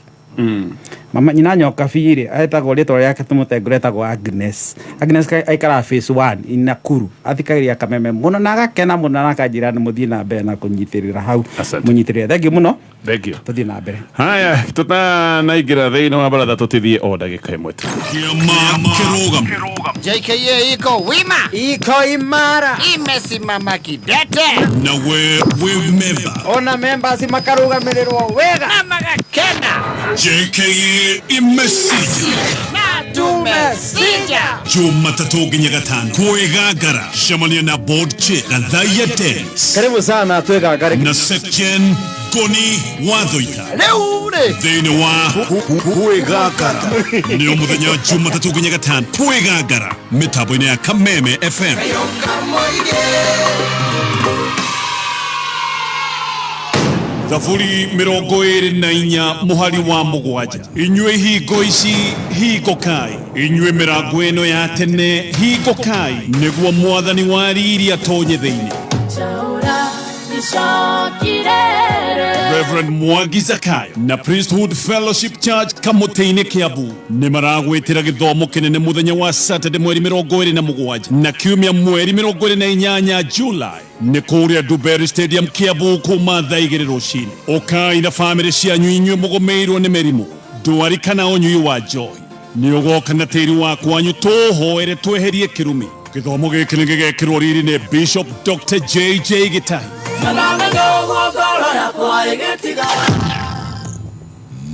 Mama nyina Nyokabi rĩ, etagwo rĩtwa rĩake tũmũtengũre, etagwo Agnes. Agnes aikaraga Phase 1 in Nakuru, athikagĩrĩria Kameme mũno na agakena mũno na akanjĩra nĩ mũthiĩ na mbere na kũnyitĩrĩra hau. Asante. Mũnyitĩrĩre, thank you mũno. Thank you. Tũthiĩ na mbere. Haya, tutanaingĩra thĩinĩ wa baratha, tũtithiĩ o ndagĩka ĩmwe tu. Kĩama kĩrũgamo. JKA iko wima, iko imara, imesimama kidete, Na we wĩ memba. Ona members makarugamirĩrwo wega na magakena. JKA imesija. Na tumesija. Jumatatũ nginya gatano kwĩgangara, cemania na board chair Gathaia Dennis Karibu sana twĩgangare. na Secgen Ngoni Wathoika Rĩu rĩ thĩinĩ wa kwĩgangara. Nĩ o mũthenya Jumatatũ nginya gatano, kwĩgangara, mĩtambo-inĩ ya Kameme FM. Thaburi 24 mũhari wa 7: inyuĩ hingo ici hingũkai, inyuĩ mĩrango ĩno ya tene hingũkai, nĩguo Mwathani wa riri atonye thĩinĩ. Reverend Mwangi Zakayo na Priesthood Fellowship Church Kamũtĩ-inĩ Kiambu nĩ maragwĩtĩra gĩthomo kĩnene mũthenya wa Saturday mweri 27 na kiumia mweri 28 July, nĩ kũrĩa Dubery Stadium Kiambu, kuma thaa 2 rũcinĩ. Ũkai na bamĩrĩ cianyu, inyuĩ mũgũmĩirwo nĩ mĩrimũ, ndwari kana ũnyui wa njohi. Nĩ ũgoka na tĩri wa kwanyu tũhoere tweherie kĩrumi. Gĩthomo gĩkĩ nĩ gĩgekĩrwo riri nĩ Bishop Dr. JJ Gĩtai.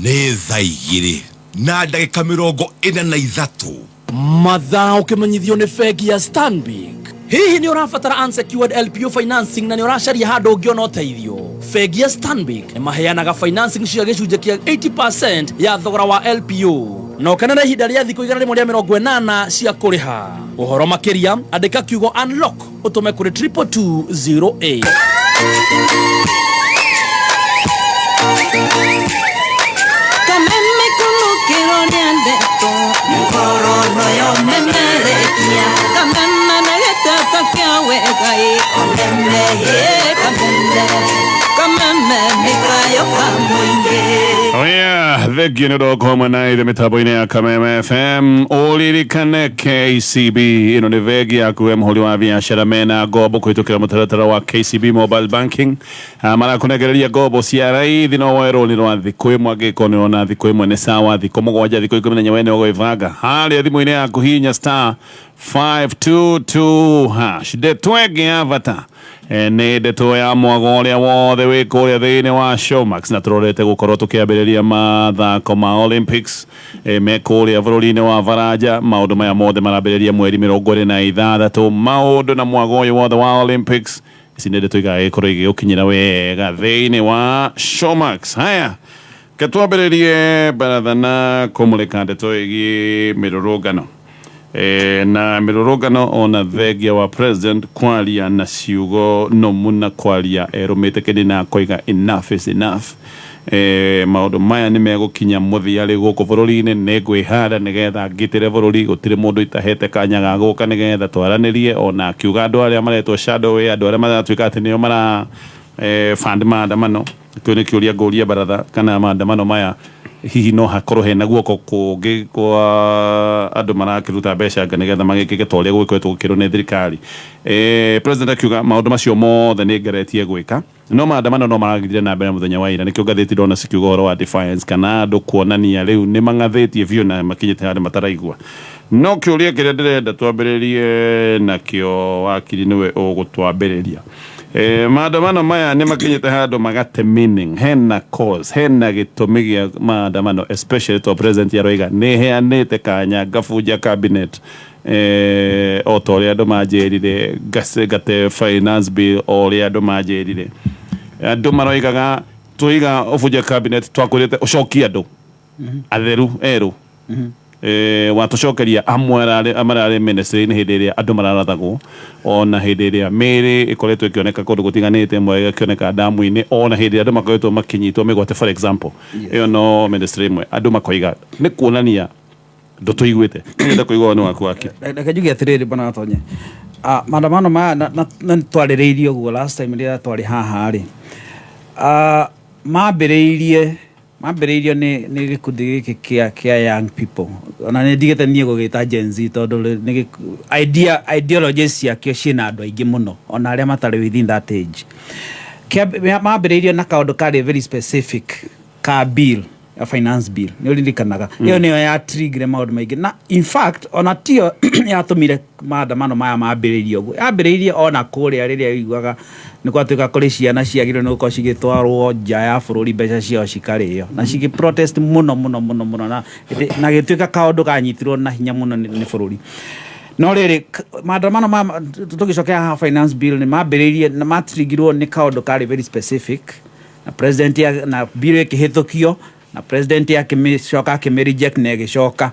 Nĩ thaa 2 na ndagĩka 43. Mathaa ũkĩmenyithio nĩ bengi ya Stanbic. Hihi nĩ ũrabatara unsecured LPO financing na nĩ ũracaria handũ ũngĩona ũteithio? Bengi ya Stanbic nĩ maheanaga financing cia gĩcunjĩ kĩa 80% ya thogora wa LPO na ũkenere ihinda rĩa thikũ 180 cia kũrĩha. Ũhoro makĩria andĩka kiugo unlock ũtũme kũrĩ 22208. Kameme kunukirwo nĩ ndeto ngorono yomemerekia kameme na gĩteto kĩa wega ĩ kameme ĩ kameme kameme nĩ kayo ka mũingĩ. Oh yeah, thengiũ nĩ ũndũ wa gũkorwo hamwe na ithuĩ mĩtambo-inĩ ya Kameme FM. Ũririkane KCB ĩno nĩ bengi yaku we mũhũri wa biacara mena ngombo kũhĩtũkĩra mũtaratara wa KCB mobile banking. Marakũnengereria ngombo cia raithi no woe rũni rwa thikũ ĩmwe angĩkorwo nĩ ũrona thikũ ĩmwe nĩ sawa, thikũ 7, thikũ 14 we nĩ ũgwĩbanga. Harĩa thimũ-inĩ yaku hihinya star 522 hash. Ndeto ĩngĩ ya bata nĩ ndeto ya mwago ũrĩa wothe wĩ kũrĩa thĩinĩ wa Showmax, na tũrorete gũkorwo tũkĩambĩrĩria mathako ma Olympics me kũrĩa bũrũri-inĩ wa Faranja. Maũndũ maya mothe marambĩrĩria mweri 26. Maũndũ na mwago ũyũ wothe wa Olympics, ici nĩ ndeto igagĩkorwo igĩgũkinyĩra wega thĩinĩ wa Showmax. Haya, ketwambĩrĩrie baratha na kũmũrĩka ndeto ĩgiĩ mĩrũrũngano. Na mĩrũrũngano ona thengia wa president kwaria na ciugo nomu na kwaria erũmĩte kĩndĩ na koiga enough is enough. Maũndũ maya nĩ megũkinya mũthia rĩ gũkũ bũrũri-inĩ, nĩ ngwĩhanda nĩgetha ngitĩre bũrũri, gũtirĩ mũndũ itahete kanya ga gũka nĩgetha twaranĩrie. Ona akiuga andũ arĩa maretwo shadow, andũ arĩa maratuĩka atĩ nĩo mara fund maandamano. Kĩu nĩ kĩũria ngũria baratha, kana maandamano maya hihi no hakorwo hena guoko kũngĩ kwa andũ marakĩruta mbeca anga nĩgetha magĩkĩke ta ũrĩa gũgĩkoretwo gũkĩrwo nĩ thirikari. President akiuga maũndũ macio mothe nĩ ngeretie gwĩka, no maandamano no maragithire na mbere mũthenya wa ira. Nĩkĩo ngathĩti ndona cikiuga ũhoro wa defiance, kana andũ kuonania rĩu nĩ mang'athĩtie biũ na makinyĩte handũ mataraigua. No kĩũria kĩrĩa ndĩrenda twambĩrĩrie nakĩo, wakiri nĩwe ũgũtwambĩrĩria. Maandamano maya nĩ makinyĩte handũ magate meaning, hena cause, hena gĩtũmi gĩa maandamano, especially to president aroiga nĩ heanĩte kanya ngabunja cabinet o ta ũrĩa andũ manjĩrire, ngate finance bill o ũrĩa andũ manjĩrire. Andũ maroigaga tũiga ũbunje cabinet twakwĩrĩte ũcokie andũ atheru erũ. Watũcokeria amwe mararĩ ministry-inĩ hĩndĩ ĩrĩa andũ mararathagwo, ona hĩndĩ ĩrĩa mĩĩrĩ ĩkoretwo ĩkĩoneka kũndũ gũtiganĩte, ĩmwe ĩgakĩoneka ndamu-inĩ, ona hĩndĩ ĩrĩa andũ makoretwo makĩnyitwo mĩgwate for example. Ĩyo no ministry ĩmwe andũ makoiga nĩ kuonania ndũtũiguĩte. Nĩngwenda kũigua woni waku wake. Reke njuge atĩrĩrĩ bwana Gatonye, maandamano maya na nĩtwarĩrĩirie ũguo last time rĩrĩa twarĩ haha rĩ, mambĩrĩirio nĩ gĩkundi gĩkĩ kĩa young people. Ona nĩ ndigĩte niĩ gũgĩta Gen Z tondũ nĩ ideologies ciakĩo ciĩna andũ aingĩ mũno ona arĩa matarĩ within that age. Mambĩrĩirio na kaũndũ karĩ very specific ka bill, ya finance bill, nĩ ũririkanaga. Ĩyo nĩyo ya trigger maũndũ maingĩ, na in fact ona tiyo yatũmire maandamano maya mambĩrĩirio ũguo. Yambĩrĩirie ona kũrĩa rĩrĩa ũiguaga nĩ gwatuĩka kũrĩ ciana ciagĩrĩirwo nĩ gũkorwo cigĩtwarwo nja ya bũrũri mbeca ciao cikarĩo, na cigĩ protest mũno mũno mũno mũno, na gĩtuĩka kaũndũ kanyitirwo na hinya mũno nĩ bũrũri. No rĩrĩ maandamano ma tũgĩcokera haha finance bill nĩ mambĩrĩirie na matrigirwo nĩ kaũndũ karĩ very specific, na president na bill ĩkĩhĩtũkio, na president akĩmĩcoka akĩmĩ reject na ĩgĩcoka.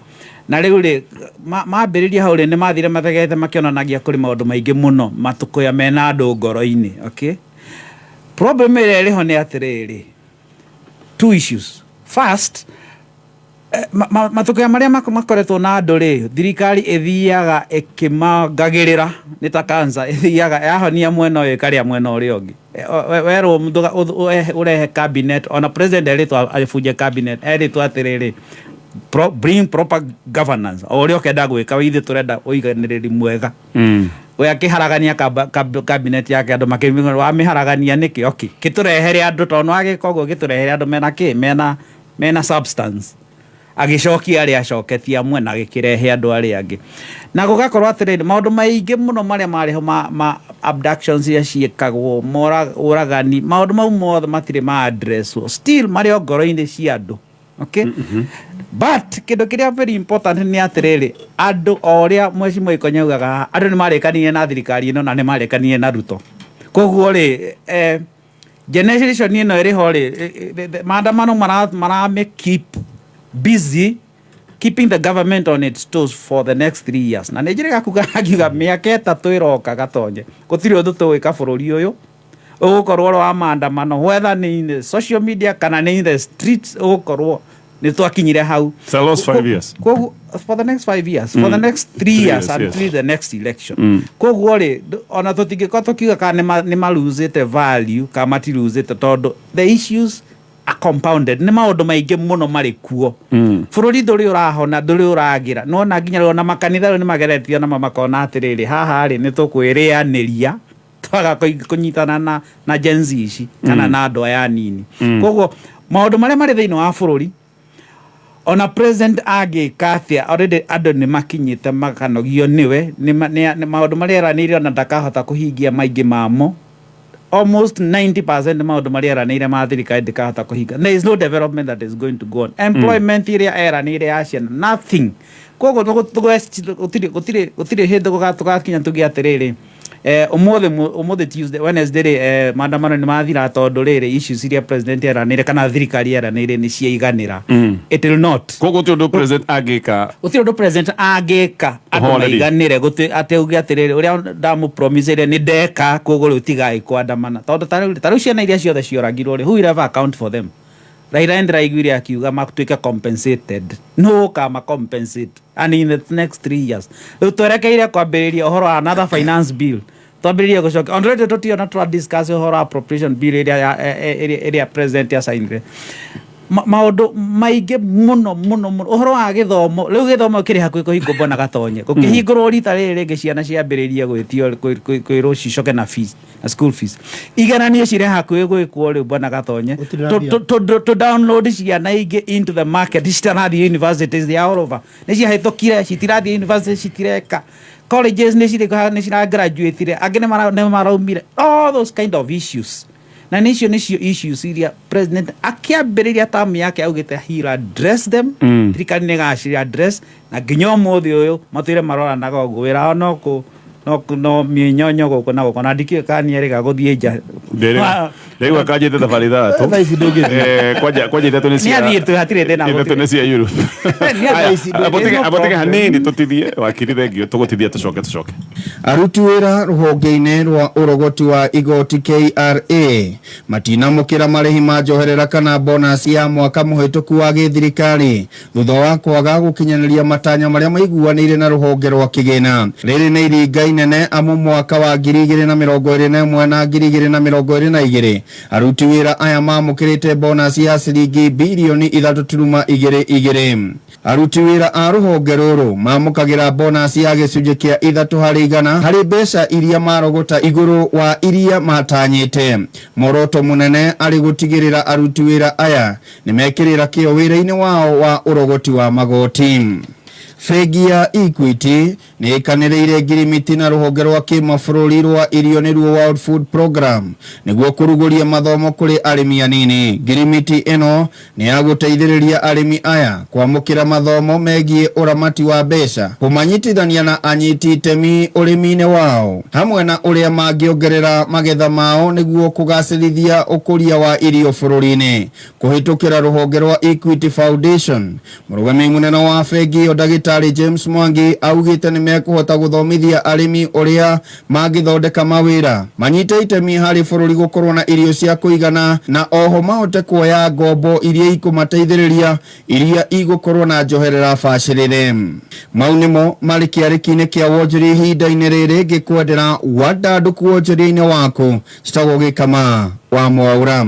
Na rĩu rĩ mambĩrĩria hau rĩ nĩ mathire mathegete makĩonanagia kũrĩ maũndũ maingĩ mũno matũkũya mena andũ ngoro-inĩ. Okay, problem ĩrĩa ĩrĩho nĩ atĩrĩrĩ, two issues. First, matũkũya marĩa makoretwo na andũ rĩ, thirikari ĩthiaga ĩkĩmangagĩrĩra, nĩ ta cancer, ĩthiaga yahonia mwena ũyũ ĩkarĩa mwena ũrĩa ũngĩ. Werwo ũrehe cabinet, ona president erĩtwo abunje cabinet, erĩtwo atĩrĩrĩ, bring proper governance, o ũrĩa ũkenda gwĩka, ithuĩ tũrenda ũiganĩrĩri mwega. We akĩharagania cabinet yake, andũ makĩmenya wamĩharagania nĩkĩ? Okay, kĩtũrehere andũ, tondũ nĩwagĩka ũguo, gĩtũrehere andũ mena kĩ, mena substance. Agĩcokia arĩa acoketie amwe na agĩkĩrehe andũ arĩa angĩ, na gũgakorwo atĩrĩrĩ, maũndũ maingĩ mũno marĩa marĩ ho ma abductions iria ciĩkagwo, ũragani, maũndũ mau mothe matirĩ ma addresswo, still marĩ o ngoro-inĩ cia andũ. Okay, but kĩndũ kĩrĩa very important nĩ atĩrĩrĩ, andũ o ũrĩa Mheshimiwa Ikonya augaga haha, andũ nĩ marĩkanire na thirikari ĩno na nĩ marĩkanire na Ruto. Koguo rĩ, generation ĩno ĩrĩ ho rĩ, maandamano marame keep busy keeping the government on its toes for the next 3 years. Na nĩ njĩrĩga kuga akiuga mĩaka 3 ĩroka, Gatonye, gũtirĩ ũndũ tũgwĩka bũrũri ũyũ ũgũkorwo ũrĩ wa maandamano, whether nĩ in the social media kana nĩ in the streets, ũgũkorwo nĩ twakinyire hau. It's the last 5 years. Koguo for the next 5 years, for the next three Three years, years, until yes. the next election. Koguo rĩ, ona tũtingĩkorwo tũkiuga kana nĩ malosĩte value kana matilosĩte, tondũ the issues are compounded, nĩ maũndũ maingĩ mũno marĩ kuo. Bũrũri ndũrĩ ũrahona, ndũrĩ ũragĩra. Nĩwona nginya rĩu ona makanitha rĩu nĩ mageretie namo makona atĩrĩrĩ, haha rĩ, nĩ tũkwĩrĩanĩria twaga kũnyitana na Gen Z ici kana na andũ aya anini. Koguo maũndũ marĩa marĩ thĩinĩ wa bũrũri, ona president angĩka atĩa, already andũ nĩ makinyĩte makanogio nĩwe nĩ maũndũ marĩa eranĩire, ona ndakahota kũhingia maingĩ mamo. Almost 90% maũndũ marĩa eranĩire ma thirikari ndĩkahota kũhinga. There is no development that is going to go on. Employment ĩrĩa eranĩire ya ciana, nothing. Koguo gũtirĩ hĩndĩ tũgakinya tuge atĩrĩrĩ, ũmũthĩ Tuesday, Wednesday rĩ, maandamano nĩ mathira tondũ rĩrĩ, issues iria president eranĩire kana thirikari eranĩire nĩ ciaiganĩra. It will not. Koguo ti ũndũ president angĩka. Gũtirĩ ũndũ president angĩka andũ Ũhorerie. maiganĩre, atĩ auge atĩrĩrĩ, ũrĩa ndamũpromisire nĩ ndeka, koguo rĩu tigai kwandamana. Tondũ ta rĩu ciana iria ciothe cioragirwo rĩ, who will ever account for them? Raila ndĩraiguire akiuga matuĩke compensated. No ũkama compensate? And in the next 3 years rĩu twerekeire kwambĩrĩria ũhoro wa another finance bill, twambĩrĩrie gũcokia. Already tũtiona twa discuss ũhoro wa appropriation bill ĩrĩa ĩrĩa president acainire. Maũndũ maingĩ mũno mũno mũno, ũhoro wa gĩthomo, rĩu gĩthomo kĩrĩ hakuhĩ kũhingwo. Mbona Gatonye gũkĩhingũrwo rita rĩrĩ rĩngĩ, ciana ciambĩrĩrie gwĩtio kwĩrwo cicoke na fees na school fees. Igeranio cirĩ hakuhĩ gwĩkwo rĩu, mbona Gatonye. Gũtirĩ na mbia. To download ciana ingĩ into the market citarathiĩ universities, they are all over, nĩ ciahĩtũkire, citirathiĩ university, citireka colleges, nĩ cirĩ nĩ ciragraduatire, angĩ nĩ maraumire. All those kind of issues, na nĩcio issues iria president akĩambĩrĩria tamu yake augĩte he'll address them. Thirikari nĩ ĩgaciri address, na nginya ũmũthĩ ũyũ matũire maroranaga ũguo, wĩra wao no kũ no no mĩnyonyo gũkũ na gũkũ, na ndikĩũĩ kana nĩ erĩga gũthiĩ nja. Ndĩraigua kanjĩte thabarĩ 3. Thaa ici ndũngĩthiĩ. Kwanja 3 nĩ cia Nĩ athiĩte, hatirĩ thĩna. 3 nĩ cia Europe. Nĩ athiĩte. Abotike hanini tũtithie wakiri, thengio, tũgũtithia tũcoke. Aruti wĩra rũhonge-inĩ rwa ũrogoti wa igoti KRA matinamũkĩra marĩhi ma njoherera kana bonus ya mwaka mũhĩtũku wa gĩthirikari thutha wa kwaga gũkinyanĩria matanya marĩa maiguanĩire na rũhonge rwa kĩgĩna. Rĩrĩ nĩ iringa inene amu mwaka wa 2021 na 2022 aruti wĩra aya mamũkĩrĩte bonus ya ciringi birioni 3.22. Aruti wĩra a rũhonge rũrũ mamũkagĩra bonus ya gĩcunjĩ kĩa 3% harĩ mbeca iria marogota igũrũ wa iria matanyĩte. Muoroto mũnene arĩ gũtigĩrĩra aruti wĩra aya nĩ mekĩrĩra kĩo wĩra-inĩ wao wa ũrogoti wa magoti. Bengi ya Equity nĩ ĩkanĩrĩire ngirimiti na rũhonge rwa kĩmabũrũri rwa irio nĩruo World Food Program nĩguo kũrugũria mathomo kũrĩ arĩmi anini. Ngirimiti ĩno nĩ ya gũteithĩrĩria arĩmi aya kwamũkĩra mathomo megiĩ ũramati wa mbeca, kũmanyitithania na anyiti itemi ũrĩmi-inĩ wao, hamwe na ũrĩa mangĩongerera magetha mao nĩguo kũgacĩrithia ũkũria wa irio bũrũri-inĩ kũhĩtũkĩra rũhonge rwa Equity Foundation. Mũrũgamĩrĩri mũnene wa bengi ĩyo ndagĩtarĩ James Mwangi augĩte nĩ mekũhota gũthomithia arĩmi ũrĩa mangĩthondeka mawĩra manyite itemi harĩ bũrũri gũkorwo na irio cia kũigana, na oho mahote kuoya ngombo iria ikũmateithĩrĩria iria igũkorwo na njoherera bacĩrĩre. Mau nĩmo marĩ kĩarĩki-inĩ kĩa wonjoria ihinda-inĩ rĩrĩ, ngĩkwendera wandandũku wonjoria-inĩ waku. Citagwo Gĩkama wa Mwaura.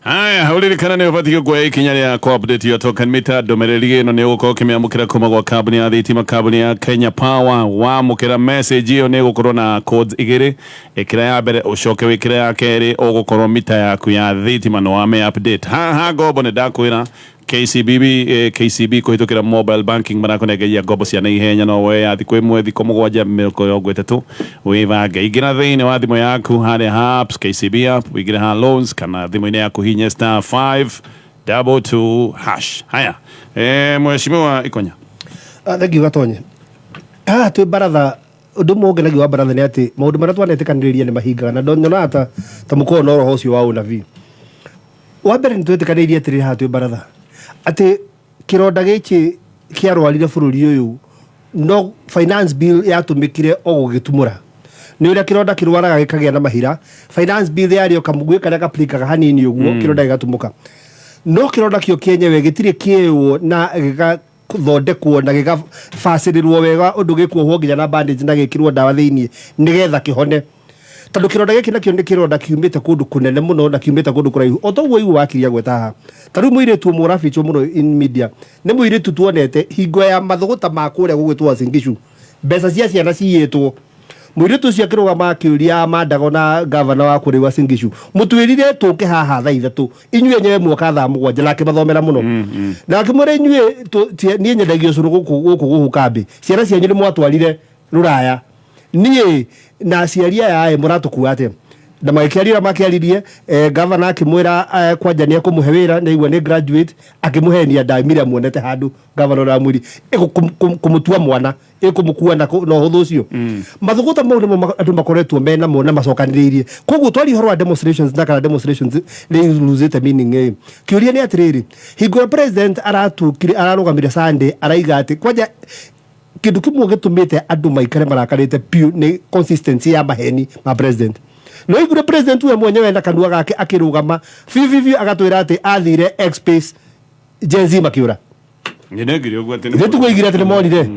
Haya, uririkana nĩ ũbatiĩ kuoya ikinya rĩa ku update your token meter. Ndũmĩrĩri ĩno nĩ ũgũkorwo ũkĩmĩamũkĩra kuma gwa kambuni ya thitima, kambuni ya Kenya Power. Wamũkĩra message ĩyo nĩ ĩgũkorwo na codes igĩrĩ, ĩkĩra ya mbere ũcoke wĩkĩre ya kerĩ, ũgũkorwo mita yaku ya thitima nĩ wame update. Haha ngombo nĩ ndakwĩra KCB KCB kũhĩtũkĩra mobile banking marakũnengeria ngombo cia naihenya no woe ya thikũ ĩmwe, thikũ 7, 30, wĩbange. Ingĩra thĩinĩ wa thimũ yaku harĩa ha apps, KCB app, wĩingĩre ha loans kana thimũ-inĩ yaku hinye *522#. Haya, mheshimiwa Ikonya. Ah, thank you Gatonye. Haha twĩ baratha, ũndũ ũmwe ũngenagia wa baratha nĩ atĩ maũndũ marĩa twanetĩkanĩrĩria nĩ mahingaga, na nyonaga ta mũkoragwo na ũroho ũcio wa ũnabii. Wa mbere nĩ twetĩkanĩirie atĩrĩrĩ haha twĩ baratha atĩ kĩronda gĩkĩ kĩarwarire bũrũri ũyũ, no finance bill yatũmĩkire o gũgĩtumũra. Nĩ ũrĩa kĩronda kĩrwaraga gĩkagĩa na mahira. Finance bill yarĩ o kamũguĩ karĩa gaplikaga hanini ũguo, kĩronda gĩgatumũka, no kĩronda kĩo kĩenyewe gĩtirĩ kĩĩwo na gĩgathondekwo na gĩgabacĩrĩrwo wega ũndũ gĩkuohwo nginya na bandage na gĩkĩrwo ndawa thĩiniĩ nĩgetha kĩhone, tondũ kĩronda gĩkĩ nakĩo nĩ kĩronda kiumĩte kũndũ kũnene mũno na kiumĩte kũndũ kũraihu. O toguo igua wakiria gweta haha, ta rĩu mũirĩtu ũmwe ũrabichwo mũno in media nĩ mũirĩtu tuonete hingo ya mathũgũta ma kũrĩa gũgwĩtwo Uasin Gishu, mbeca cia ciana ciyĩtwo. Mũirĩtu ũcio akĩrũgama akĩũria Mandago na gavana wa kũrĩa Uasin Gishu, mũtwĩrire tũke haha thaa 3, inyuĩ enyewe muoka thaa 7, na akĩmathomera mũno na akĩmwĩra, inyuĩ niĩ nyendagia ũcũrũ gũkũ kambĩ, ciana cianyu nĩ mwatwarire rũraya, niĩ na aciari aya ĩ mũratũkua atĩa? Na magĩkĩaria ũrĩa makĩaririe, gavana akĩmwĩra kwanja nĩ ekũmũhe wĩra, nĩ aigua nĩ graduate, akĩmũhenia ndaimire amuonete handũ. Gavana ũrĩa amwĩri kũmũtua mwana ĩkũmũkua na ũhũthũ ũcio. Mathũgũta mau nĩmo andũ makoretwo menamo na macokanĩrĩirie. Koguo twaria ũhoro wa demonstrations na kana demonstrations nĩ losete meaning ĩ, kĩũria nĩ atĩrĩrĩ, hingo ĩrĩa president aratukire ararũgamire Sunday araiga atĩ kwanja kĩndũ kĩmwe gĩtũmĩte andũ maikare marakarĩte piũ nĩ consistency ya maheni ma president. No igure president we mwenyewe na kanua gake akĩrũgama biũ biũ biũ agatwĩra atĩ athire X space, Gen Z makiũra. Nĩnegire ũguo atĩ Ithuĩ tũkũigire atĩ nĩmonire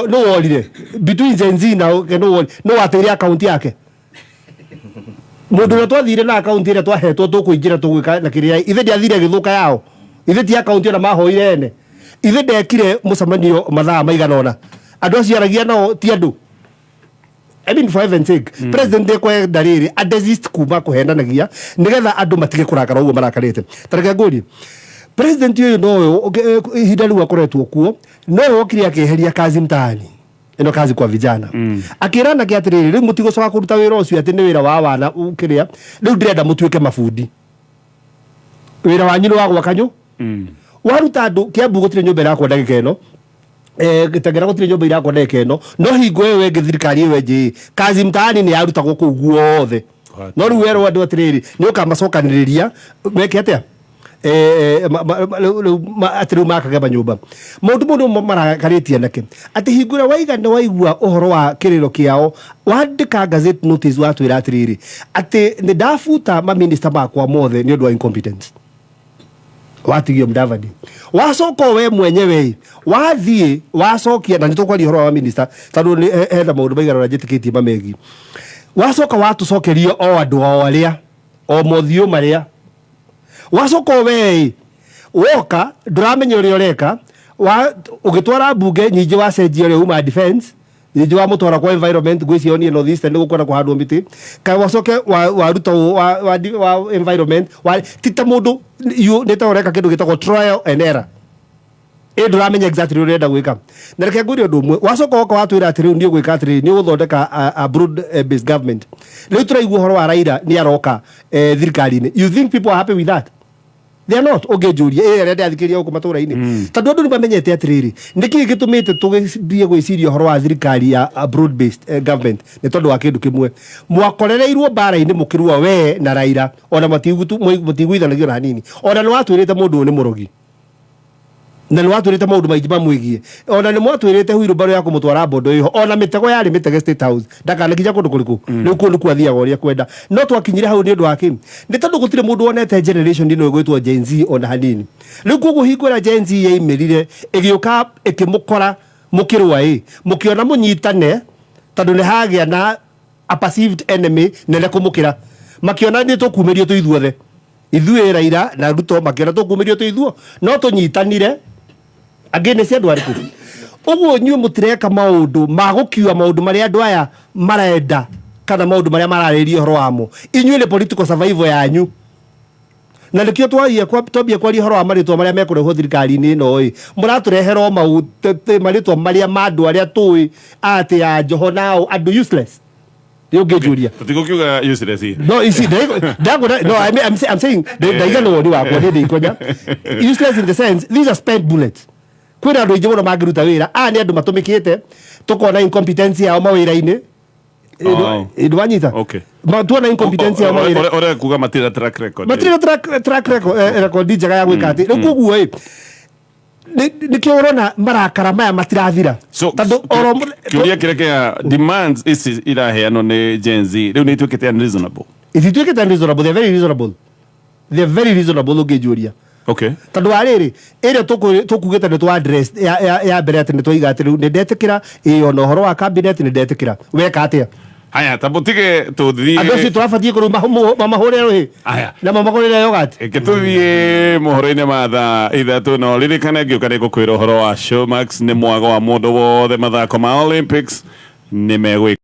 no worire between Gen Z na no worire no wateire akaunti yake mũndũ ũrĩa twathire na akaunti ĩrĩa twahetwo tũkũingĩra tũgwĩka na kĩrĩa ithe ndiathire agĩthũka yao, ithe ti akaunti ona mahoire ene, ithe ndekire mũcemanio mathaa maigana ũna, andũ acio aragia nao ti andũ. I mean, for heaven's sake, president ekwenda rĩrĩ a desist kuma kũhenanagia nĩgetha andũ matige kũrakara ũguo marakarĩte. Ta reke ngũrie, president ũyũ nowe ihinda rĩu akoretwo kuo, nowe okire akĩeheria kazi mtaani ĩno, kazi kwa vijana, akĩra anake atĩrĩrĩ, rĩu mũtigũcoka kũruta wĩra ũcio atĩ nĩ wĩra wa wana kĩrĩa, rĩu ndĩrenda mũtuĩke mabundi, wĩra wanyu nĩ wa gwaka nyũ waruta andũ Kiambu gũtirĩ nyũmba ĩrakwo ndagĩka ĩno, Gĩtengera gũtirĩ nyũmba irakwo ndagĩka ĩno, no hingo ĩyo ĩngĩ thirikari ĩyo ĩngĩ kazi mtaani nĩ yarutagwo kũu guothe. No rĩu werwo andũ atĩrĩrĩ, nĩ ũkamacokanĩrĩria meke atĩa? Rĩu atĩ rĩu makage manyũmba. Maũndũ mau nĩmo marakarĩtie anake, atĩ hingo ĩrĩa waiga nĩ waigua ũhoro wa kĩrĩro kĩao, wandĩka gazette notice watwĩra atĩrĩrĩ atĩ nĩ ndabuta maminista makwa mothe nĩ ũndũ wa incompetence, watigio Mudavadi, wacoka we mwenyewe wathiĩ wacokia, na nĩ tũkwaria ũhoro wa minista tondũ hena maũndũ maigana ũrĩa njĩtĩkĩtie mamegiĩ, wacoka watũcokeria o andũ o arĩa o mothiũ marĩa wacoka we woka ndũramenya ũrĩa ũreka, ũgĩtwara mbunge nyingĩ wacenjia ũrĩa uma defense nyingĩ wamũtwara kwa environment, ngwĩciria niĩ North Eastern nĩ gũkwenda kũhandwo mĩtĩ, ka wacoke waruta wa environment ti ta mũndũ nĩ ta ũreka kĩndũ gĩtagwo trial and error, ĩ ndũramenya exactly ũrĩa ũrenda gwĩka. Na reke ngwĩre ũndũ ũmwe, wacoka woka watwĩra atĩ rĩu nĩ ũgwĩka atĩrĩrĩ, nĩ ũgũthondeka a broad based government, rĩu tũraigua ũhoro wa Raila nĩ aroka thirikari-inĩ. You think people are happy with that? They are not. Ũngĩnjũria ĩ arĩa ndĩrathikĩrĩria gũkũ matũra-inĩ, tondũ andũ nĩ mamenyete atĩrĩrĩ, nĩkĩ gĩtũmĩte tũgĩthiĩ gwĩciria ũhoro wa thirikari ya a broad based government? Nĩ tondũ wa kĩndũ kĩmwe, mwakorereirwo mbara-inĩ mũkĩrua we na Raila, ona mũtiguithanagio na hanini, ona nĩ watwĩrĩte mũndũ ũyũ nĩ mũrogi, na nĩ watwĩrĩte maũndũ maingĩ mamwĩgiĩ, ona nĩ mwatwĩrĩte huirũmbarũ ya kũmũtwara bondo ĩho, ona mĩtego yarĩ mĩtege State House ndakanakinya kũndũ kũrĩkũ, rĩu kũu nĩkuo athiaga ũrĩa kwenda. No twakinyire hau nĩ ũndũ wa kĩ? Nĩ tondũ gũtirĩ mũndũ wonete generation ĩno ĩgwĩtwo Gen Z ona hanini. Rĩu koguo hingo ĩrĩa Gen Z yaimĩrire ĩgĩũka ĩkĩmũkora mũkĩrũa ĩ mũkĩona mũnyitane, tondũ nĩ hagĩa na a perceived enemy nene kũmũkĩra, makĩona nĩ tũkumĩrio tũ ithuothe, ithuĩ Raila na Ruto makĩona tũkumĩrio tũ ithuo, no tũnyitanire angĩ nĩ cia andũ arĩkũ. Ũguo inyuĩ mũtireka maũndũ ma gũkiua maũndũ marĩa andũ aya marenda kana maũndũ marĩa mararĩria ũhoro wamo. Inyuĩ nĩ political survival yanyu. Na nĩkĩo twambie kwaria ũhoro wa marĩtwa marĩa mekũrehwo thirikari-inĩ ĩno ĩ, mũratũrehera o mau marĩtwa marĩa ma andũ arĩa tũĩ atĩ ya Njoho nao andũ useless. Nĩ ũngĩnjũria. Tũtigũkiuga useless here. No, you see, no, I mean, I'm saying, ndaiga nĩ woni wakwa, niĩ ndikonya. Useless in the sense, these are spent bullets. Kwĩna andũ aingĩ mũno mangĩruta wĩra. Aya nĩ andũ matũmĩkĩte, tũkona incompetence yao mawĩra-inĩ. Oh. Ndwanyita? Okay. Tuona incompetence yao mawĩra. Ũrĩa kuga matirĩ track record. Matirĩ track record njega ya gwĩka atĩ. Rĩu koguo ĩ, nĩkĩo ũrona marakara maya matirathira. So, Tondũ oro kĩũria kĩrĩa kĩa demands ici iraheanwo nĩ Gen Z rĩu nĩ ituĩkĩte unreasonable. Itituĩkĩte unreasonable, they're very reasonable. They're very reasonable ũngĩnjũria. Okay. Tondũ wa rĩrĩ, ĩrĩa tũkugĩte nĩ twa address ya mbere atĩ nĩ twaiga atĩ rĩu nĩ ndetĩkĩra, ĩ ona ũhoro wa cabinet nĩ ndetĩkĩra. Weka atĩa? Haya, tamũtige tũthiĩ. Andũ acio tũrabatiĩ kũrĩu mamahũrĩre rũhĩ. Haya. Na mamagũrĩre yogurt. Reke tũthiĩ mohoro-inĩ ma thaa 3, no ririkane ngĩũka nĩ ngũkwĩra ũhoro wa Showmax nĩ mwago wa mũndũ wothe, mathako ma Olympics nĩ megwĩka.